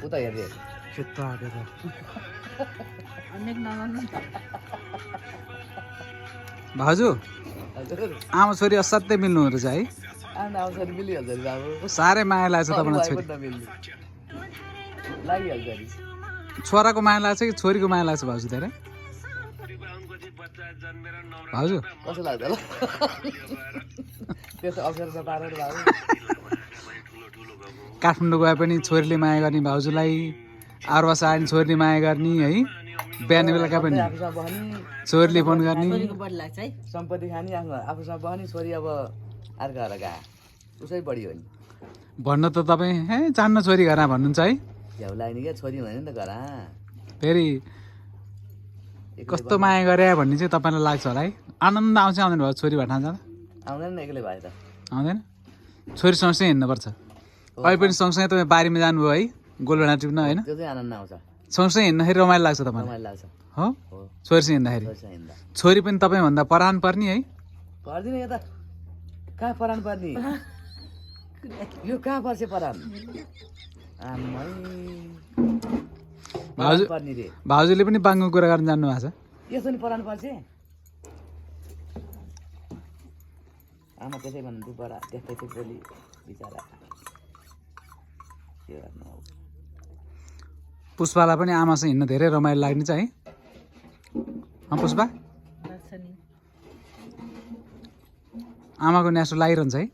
उता हेर्दै खेत आएको त भाउजू आमा छोरी असाध्यै मिल्नु रहेछ है आमा आउँछ मिलिहाल्छ नि बाबु साह्रै माया लाग्छ तपाईँलाई छोरी लागिहाल्छ नि छोराको माया लाग्छ कि छोरीको माया लाग्छ भाउजू धेरै भाउजू कस्तो लाग्छ ल त्यस्तो अप्ठ्यारो नपारेर बाबु काठमाडौँ गए पनि छोरीले माया गर्ने भाउजूलाई आरवास आयो भने छोरीले माया गर्ने है बिहान बेलुका पनि आफूसँग बहनी छोरीले फोन गर्ने सम्पत्ति खाने आफूसँग बहनी छोरी अब अर्को घर गए उसै बढी हो नि भन्न त तपाईँ हे चान्न छोरी घर भन्नुहुन्छ है झ्याउ लाग्ने क्या छोरी होइन नि त घर फेरि कस्तो माया गरे भन्ने चाहिँ तपाईँलाई लाग्छ होला है आनन्द आउँछ आउँदैन भयो छोरी भेट्न जाँदा आउँदैन नि एक्लै भए त आउँदैन छोरी सँगसँगै हिँड्नुपर्छ अहिले पनि सँगसँगै तपाईँ बारीमा जानुभयो है गोलभेडा टिप्न होइन त्यो चाहिँ आनन्द आउँछ सँगसँगै हिँड्दाखेरि रमाइलो लाग्छ तपाईँलाई रमाइलो लाग्छ हो छोरीसँग हिँड्दाखेरि छोरीसँग हिँड्दा छोरी पनि तपाईँभन्दा परान पर्ने है पर्दैन यता कहाँ परान पर्ने यो कहाँ पर्छ परान आमै भाउजू पर्ने रे भाउजूले पनि बाङ्गो कुरा गर्न जान्नु भएको छ यसो नि परान पर्छ आमा त्यसै भन्नु बडा त्यस्तै थियो बोली बिचरा के गर्नु अब पुष्पालाई पनि आमासँग हिँड्न धेरै रमाइलो लाग्ने छ है पुष्पा आमाको न्यासो लागिरहन्छ है